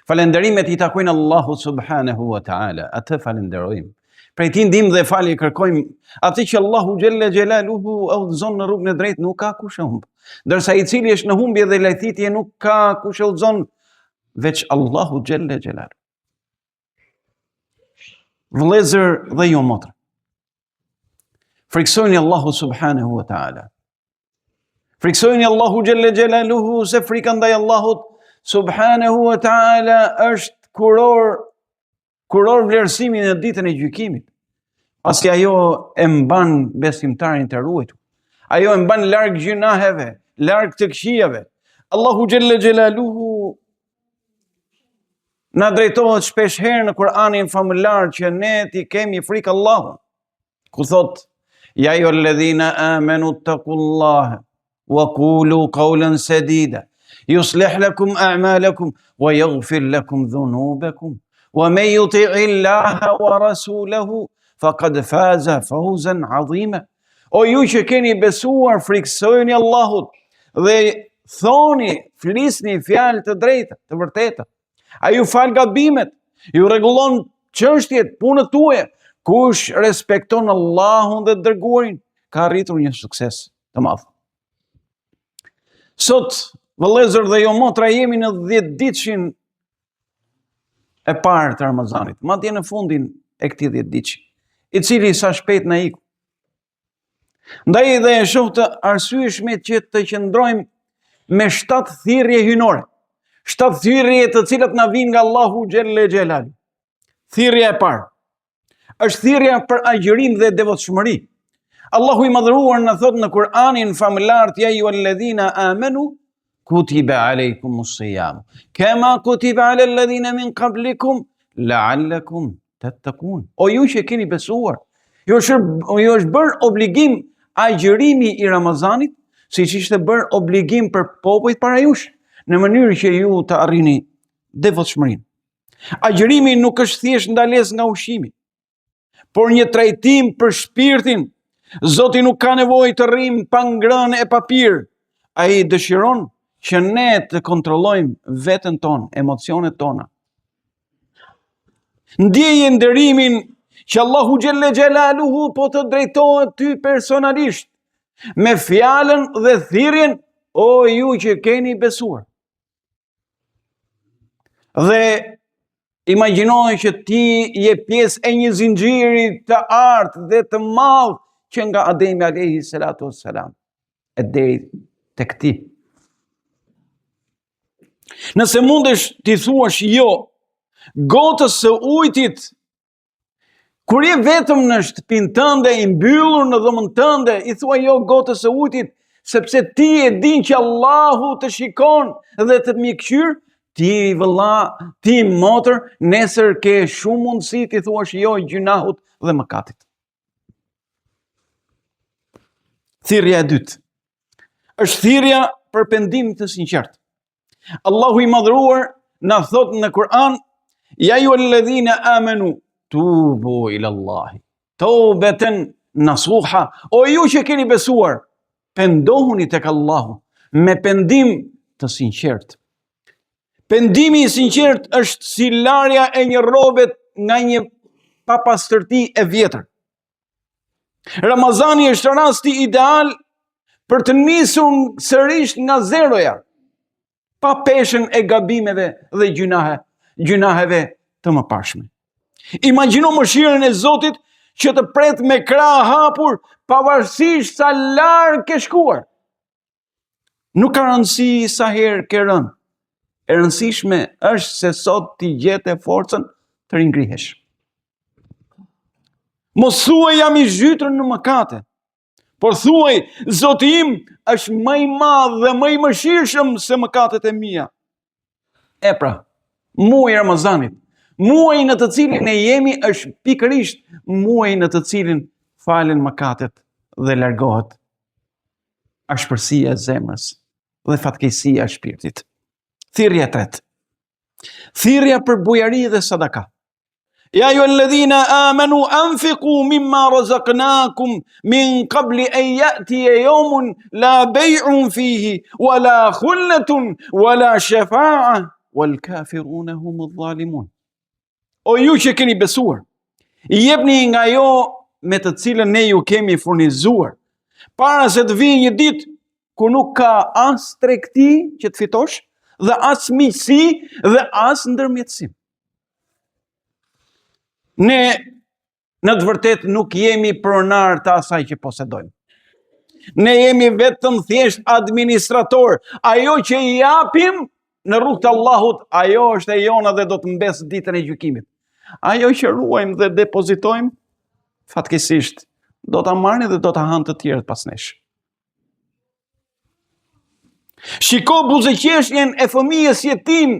Falënderimet i takojnë Allahut subhanahu wa taala. Atë falënderojmë. Prej tij ndihmë dhe falje kërkojmë. Atë që Allahu xhelle xhelaluhu e udhëzon në rrugën e drejtë nuk ka kush e humb. Ndërsa i cili është në humbje dhe lajthitje nuk ka kush e udhëzon veç Allahu xhelle xhelaluhu. Vëllezër dhe ju motra. Frikësojuni Allahut subhanahu wa taala. Frikësojuni Allahut xhelle xhelaluhu se frika ndaj Allahut subhanahu wa taala është kurorë kurorë vlerësimi në ditën e gjykimit. Pasi ajo e mban besimtarin të ruajtur. Ajo e mban larg gjynaheve, larg të këqijave. Allahu xhelle xhelaluhu na drejtohet shpesh herë në Kur'anin famëlartë që ne t'i kemi frikë Allahun. Ku thotë, ja ejjuhalledhina amenu tekullahe, wa kulu kaulen sedida, juslih lekum a'malekum, wa jagfir lekum dhunubekum, wa men juti'illaha wa rasulehu, fakad faza fauzen adhima. O ju që keni besuar, frikësojuni Allahut dhe thoni, flisni fjalë të drejta, të vërteta. Ai ju fal gabimet, ju rregullon çështjet, punët tuaja. Kush respekton Allahun dhe të dërguarin, ka arritur një sukses të madh. Sot, vëllezër dhe ju motra, jemi në 10 ditshin e parë të Ramazanit, madje në fundin e këtij 10 ditshi, i cili sa shpejt na iku. Ndaj dhe e shoh të arsyeshme që të qëndrojmë me shtatë thirrje hyjnore. Shtatë thirrje të cilat na vijnë nga Allahu xhelle xhelaluhu. Thirrja e parë është thirrja për agjërim dhe devotshmëri. Allahu i madhëruar na thotë në Kur'anin famëlartë ja ejjuhalledhina amenu kutiba alejkumus sijam kema kutiba alelledhina min kablikum la'allakum Tettekun. O ju që keni besuar, ju është, ju është bërë obligim agjërimi i Ramazanit, siç ishte bërë obligim për popujt para jush, në mënyrë që ju të arrini devotshmërinë. Agjërimi nuk është thjesht ndalesë nga ushqimi, por një trajtim për shpirtin. Zoti nuk ka nevojë të rrimë pa ngrënë e pa pirë. Ai dëshiron që ne të kontrollojmë veten tonë, emocionet tona. Ndjeje nderimin që Allahu xhelle xhelaluhu po të drejtohet ty personalisht me fjalën dhe thirrjen o ju që keni besuar. Dhe imagjinoje që ti je pjesë e një zinxhiri të artë dhe të madh që nga Ademi alejhi salatu wassalam e deri tek ti. Nëse mundesh t'i thuash jo gotës së ujtit, kur je vetëm në shtëpinë tënde, i mbyllur në dhomën tënde, i thua jo gotës së ujtit, sepse ti e din që Allahu të shikon dhe të mbikëqyr, ti vëlla, ti motër, nesër ke shumë mundësi t'i thuash jo gjynahut dhe mëkatit. Thirrja e dytë është thirrja për pendim të sinqertë. Allahu i madhëruar na thotë në Kur'an, ja ejjuhalledhina amenu, tubu ila Allahi, teubeten nasuha, o ju që keni besuar, pendohuni tek Allahu, me pendim të sinqertë. Pendimi i sinqertë është si larja e një rrobe nga një papastërti e vjetër. Ramazani është rasti ideal për të nisur sërish nga zeroja, pa peshën e gabimeve dhe gjynahe, gjynaheve të mëparshme. Imagjino mëshirën e Zotit që të pret me krahë hapur, pavarësisht sa larg ke shkuar. Nuk ka rëndësi sa herë ke rënë. E rëndësishme është se sot ti gjete forcën të ringrihesh. Mos thuaj jam i zhytur në mëkate, por thuaj Zoti im është më i madh dhe më i mëshirshëm se mëkatet e mia. E pra, muaji i Ramazanit, muaji në të cilin ne jemi është pikërisht muaji në të cilin falen mëkatet dhe largohet ashpërsia e zemrës dhe fatkeqësia e shpirtit. Thirrja e tretë. Thirrja për bujari dhe sadaka. Ja ejjuhalledhina amenu anfiku mimma razaknakum min kabli en jatije jeumun la bejun fihi, wa la khulletun, wa la shefaa. wal kafiruna hum adh-dhalimun. O ju që keni besuar, jepni nga ajo me të cilën ne ju kemi furnizuar, para se të vijë një ditë ku nuk ka as tregti që të fitosh dhe as miqësi dhe as ndërmjetësim. Ne në të vërtetë nuk jemi pronarë të asaj që posedojmë. Ne jemi vetëm thjesht administratorë. Ajo që i japim në rrugë të Allahut, ajo është e jona dhe do të mbesë ditën e gjykimit. Ajo që ruajmë dhe depozitojmë, fatkeqësisht, do ta marrin dhe do ta hanë të tjerët pas nesh. Shiko buzëqeshjen e fëmijës jetim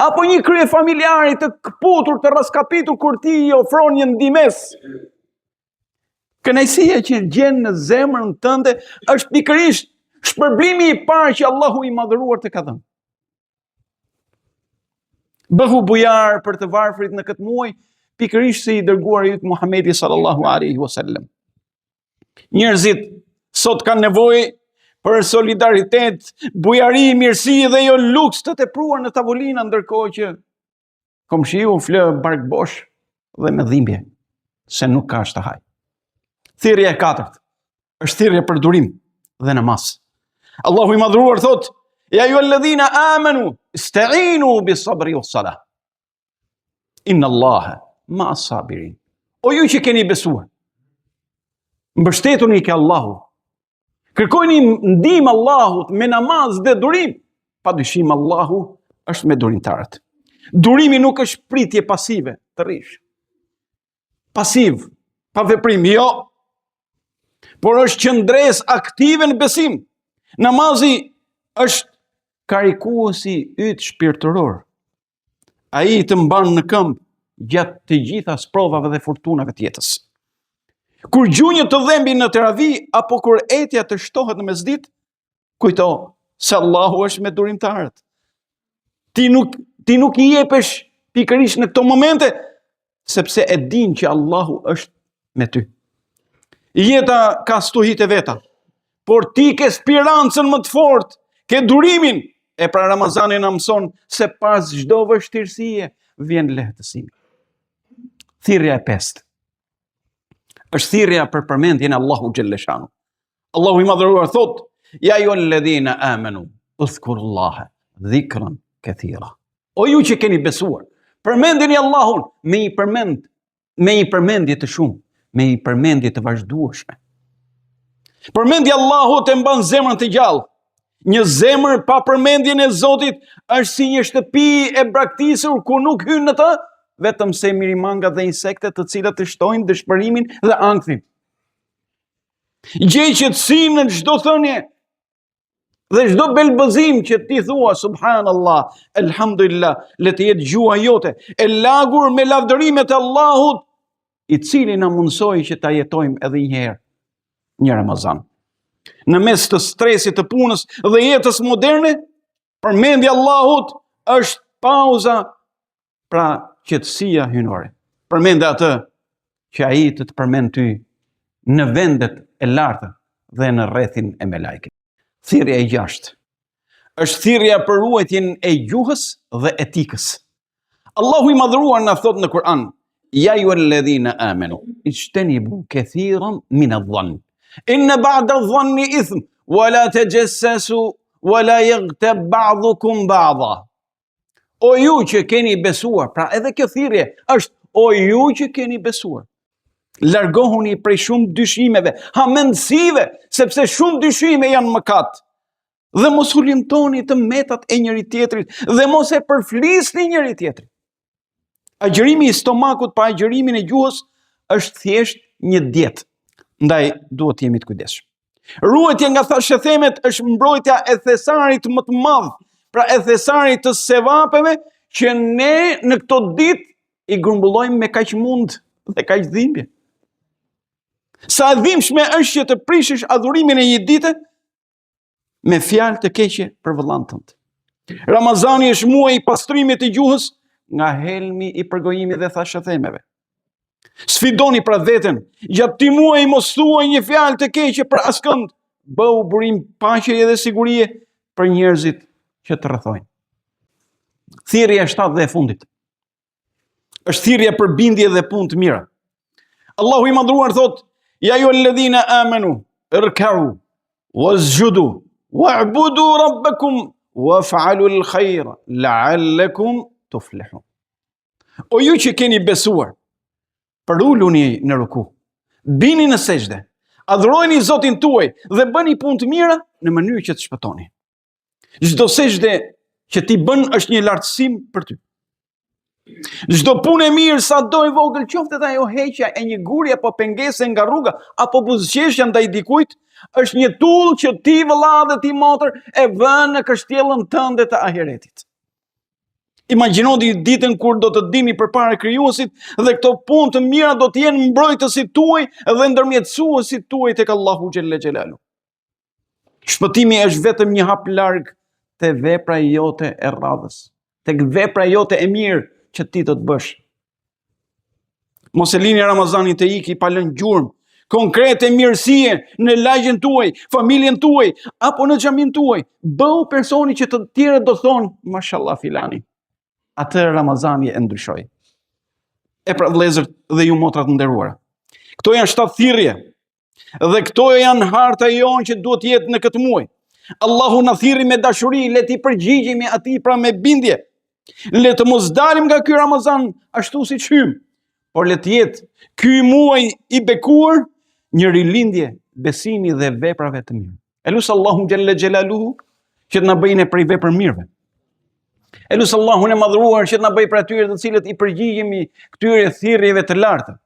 apo një kryefamiljari të këputur, të rraskapitur kur ti i ofron një ndihmesë. Kënaqësia që gjen në zemrën tënde është pikërisht shpërblimi i parë që Allahu i madhëruar të ka dhënë. Bëhu bujar për të varfrit në këtë muaj, pikërisht si i dërguari yt Muhamedi sallallahu alaihi wasallam. Njerëzit sot kanë nevojë për solidaritet, bujari, mirësi dhe jo luks të tepruar në tavolina ndërkohë që komshiu flë barkbosh dhe me dhimbje se nuk ka ç'të hajë. Thirrja e katërt është thirrja për durim dhe namaz. Allahu i madhëruar thotë: "Ja ejjuhalledhina amanu, istainu bis-sabri was-salah." Inna Allahe ma as-sabirin. O ju që keni besuar, mbështetuni ke Allahu. Kërkojini ndihmë Allahut me namaz dhe durim. Pa dyshim Allahu është me durimtarët. Durimi nuk është pritje pasive, të rrish. Pasiv, pa veprim, jo. Por është qëndresë aktive në besim. Namazi është karikuesi yt shpirtëror. Ai të mban në këmbë gjatë të gjitha sprovave dhe furtunave të jetës. Kur gjunjët të dhembin në teravi apo kur etja të shtohet në mesditë, kujto se Allahu është me durimtarët. Ti nuk ti nuk i jepesh pikërisht në këto momente sepse e din që Allahu është me ty. Jeta ka stuhitë e veta, por ti ke spirancën më të fortë, ke durimin, e pra Ramazani na mëson se pas çdo vështirësie vjen lehtësimi. Thirrja e pestë është thirrja për përmendjen e Allahut xhelleshanuhu. Allahu i madhëruar thotë, ja ejjuhalledhina amenu, udhkurullahe, dhikran kethira. O ju që keni besuar, përmendeni Allahun me një përmend, me një përmendje të shumë, me një përmendje të vazhdueshme. Përmendja e Allahut e mban zemrën të gjallë. Një zemër pa përmendjen e Zotit është si një shtëpi e braktisur ku nuk hyn në të vetëm se mirimangat dhe insektet të cilat të shtojnë dëshpërimin dhe ankthin. Gjej qetësinë në çdo thënie Dhe çdo belbëzim që ti thua subhanallah, elhamdulillah, le të jetë gjuha jote e lagur me lavdërimet e Allahut, i cili na mundësoi që ta jetojmë edhe një herë një Ramazan. Në mes të stresit të punës dhe jetës moderne, përmendja e Allahut është pauza Pra, qetësia hyjnore. Përmende atë që ai të të përmend ty në vendet e larta dhe në rrethin e melajkeve. Thirrja e gjashtë është thirrja për ruajtjen e gjuhës dhe etikës. Allahu i madhëruar na thotë në Kur'an, ja ejjuhalledhina amenu, ixhtenibu kethiran min edh-dhann. Inne ba'de dhanni ithm, wa la texhessesu, wa la jagteb ba'dukum ba'da. O ju që keni besuar, pra edhe kjo thirrje është o ju që keni besuar. Largohuni prej shumë dyshimeve, hamendësive, sepse shumë dyshime janë mëkat. Dhe mos hulumtoni të metat e njëri-tjetrit dhe mos e përflisni njëri-tjetrin. Agjërimi i stomakut pa agjërimin e gjuhës është thjesht një dietë. Ndaj duhet të jemi të kujdesshëm. Ruajtja nga thashethemet është mbrojtja e thesarit më të madh, pra e thesarit të sevapeve që ne në këto ditë i grumbullojmë me kaq mund dhe kaq dhimbje. Sa e dhimbshme është që të prishësh adhurimin e një dite me fjalë të keqe për vëllanë tënd. Ramazani është muaji i pastrimit të gjuhës nga helmi i përgojimit dhe thashethemeve. Sfidoni pra veten, gjatë këtij muaji mos thuaj një fjalë të keqe për askënd, bëhu burim paqeje dhe sigurie për njerëzit që të rrethojnë. Thirrja e shtatë dhe e fundit. Është thirrja për bindje dhe punë të mira. Allahu i madhëruar thotë: "Ja ejjuhalledhina amanu, irkau wasjudu wa'budu rabbakum waf'alul khaira la'allakum tuflihun." O ju që keni besuar, përuluni në ruku, bini në sexhde, adhurojeni Zotin tuaj dhe bëni punë të mira në mënyrë që të shpëtoni. Çdo sexhde që ti bën është një lartësim për ty. Çdo punë e mirë sado e vogël qoftë edhe ajo heqja e një guri apo pengese nga rruga apo buzëqeshja ndaj dikujt, është një tullë që ti vëlla dhe ti motër e vë në kështjellën tënde të ahiretit. Imagjinoni ditën kur do të dilni përpara krijuesit dhe këto punë të mira do të jenë mbrojtësit tuaj dhe ndërmjetësuesit tuaj tek Allahu xhelle xhelaluhu. Shpëtimi është vetëm një hap larg te vepra jote e radhës, tek vepra jote e mirë që ti do të bësh. Mos e lini Ramazanin të iki pa lënë gjurmë konkrete mirësie në lagjen tuaj, familjen tuaj apo në xhaminë tuaj. Bëhu personi që të tjerët do thonë, mashallah filani. Atë Ramazani e ndryshoi. E pra vëllezër dhe ju motra të nderuara. Këto janë shtatë thirrje Dhe këto janë harta jonë që duhet të jetë në këtë muaj. Allahu na thirri me dashuri, le t'i përgjigjemi atij pra me bindje. Le të mos dalim nga ky Ramazan ashtu siç hymë, por le të jetë ky muaj i bekuar një rilindje besimi dhe veprave të mira. E lus Allahun xhelle xhelaluhu që të na bëjë ne prej vepërmirëve. E lus Allahun e madhëruar që të na bëjë prej atyre të cilët i përgjigjemi këtyre thirrjeve të larta.